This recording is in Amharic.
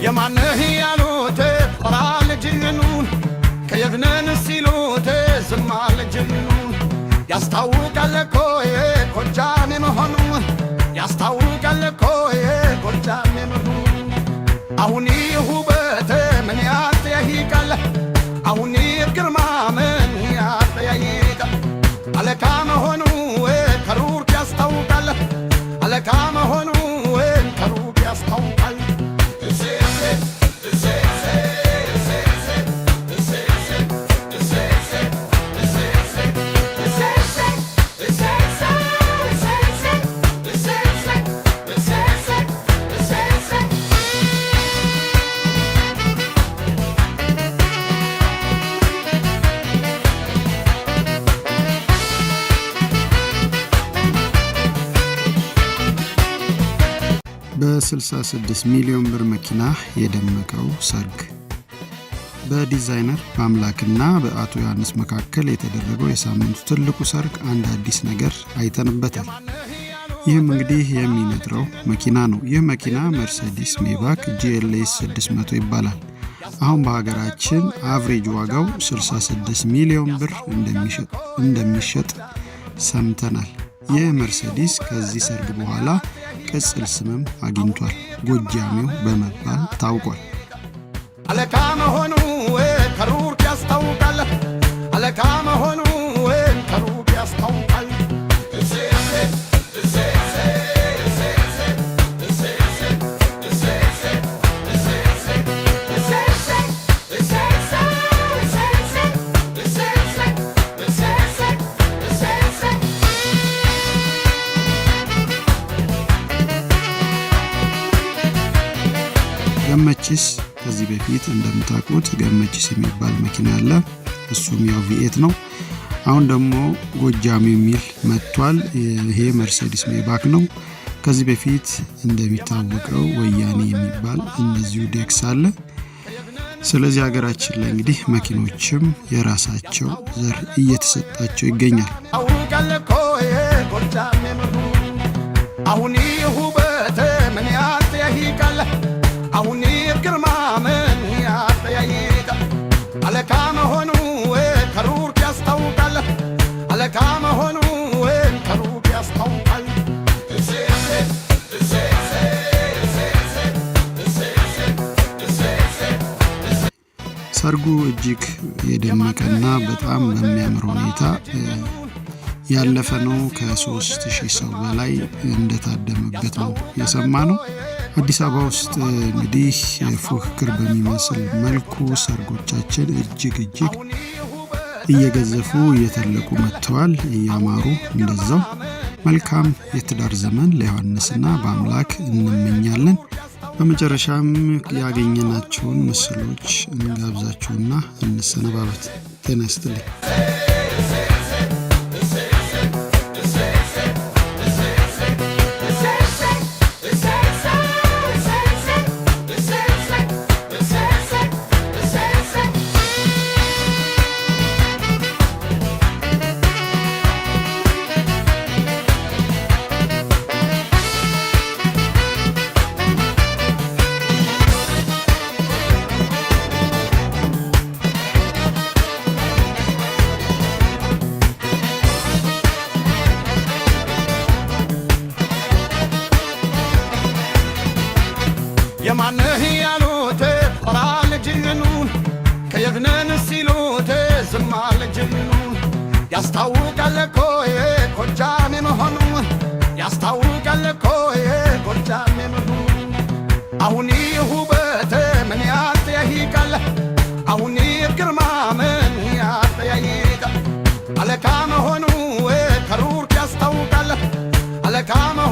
የማነህ ያሉት ጦራ ልጅኑን ከየትነን ሲሉት ዝም አለ ጅኑን። ያስታውቃል እኮ ጎጃሜ መሆኑ፣ ያስታውቃል እኮ ጎጃሜ መሆኑ። አሁን ይህ ውበት ምን ያጠያይቃል? አሁን ይህ ግርማ ምን ያጠያይቃል? አለቃ መሆኑ ከሩቅ ያስታውቃል። አለቃ መሆኑ ከሩቅ ያስታውቃል። በ66 ሚሊዮን ብር መኪና የደመቀው ሰርግ። በዲዛይነር በአምላክና በአቶ ዮሐንስ መካከል የተደረገው የሳምንቱ ትልቁ ሰርግ አንድ አዲስ ነገር አይተንበታል። ይህም እንግዲህ የሚነጥረው መኪና ነው። ይህ መኪና መርሴዲስ ሜባክ GLS 600 ይባላል። አሁን በሀገራችን average ዋጋው 66 ሚሊዮን ብር እንደሚሸጥ ሰምተናል። ይህ መርሴዲስ ከዚህ ሰርግ በኋላ ቅጽል ስምም አግኝቷል። ጎጃሜው በመባል ታውቋል። አለቃ መሆኑ ከሩቅ ያስታውቃል። አለቃ መሆኑ ከሩቅ ያስታውቃል። ገመቺስ ከዚህ በፊት እንደምታውቁት ገመቺስ የሚባል መኪና አለ። እሱም ያው V8 ነው። አሁን ደግሞ ጎጃም የሚል መጥቷል። ይሄ መርሴዲስ ሜባክ ነው። ከዚህ በፊት እንደሚታወቀው ወያኔ የሚባል እንደዚሁ DX አለ። ስለዚህ ሀገራችን ላይ እንግዲህ መኪኖችም የራሳቸው ዘር እየተሰጣቸው ይገኛል። ያስታውቃል እኮ ጎጃሜ መሆኑ። አሁን ይህ ውበት ምን ያጠያይቃል? አሁን ይህ ግርማ ምን ያጠያይቃል? አለቃ መሆኑ ከሩቅ ያስታውቃል። አለቃ መሆኑ ከሩቅ ያስታውቃል። ሰርጉ እጅግ የደመቀና በጣም በሚያምር ሁኔታ ያለፈ ነው። ከ3000 ሰው በላይ እንደታደመበት ነው የሰማነው። አዲስ አበባ ውስጥ እንግዲህ ፉክክር በሚመስል መልኩ ሰርጎቻችን እጅግ እጅግ እየገዘፉ እየተለቁ መጥተዋል፣ እያማሩ እንደዛው። መልካም የትዳር ዘመን ለዮሐንስና በአምላክ እንመኛለን። በመጨረሻም ያገኘናቸውን ምስሎች እንጋብዛችሁና እንሰነባበት። ጤና ይስጥልኝ። የማነህ ያሉት ጦራ ልጅኑን ከየትነን ሲሉት ዝም አለ ጅኑን። ያስታውቃል እኮ ጎጃሜ መሆኑ፣ ያስታውቃል እኮ ጎጃሜ መሆኑ። አሁን ይህ ውበት ምን ያጠያይቃል? አሁን ይህ ግርማ ምን ያጠያይቃል? አለቃ መሆኑ ከሩቅ ያስታውቃል። አለቃ መሆኑ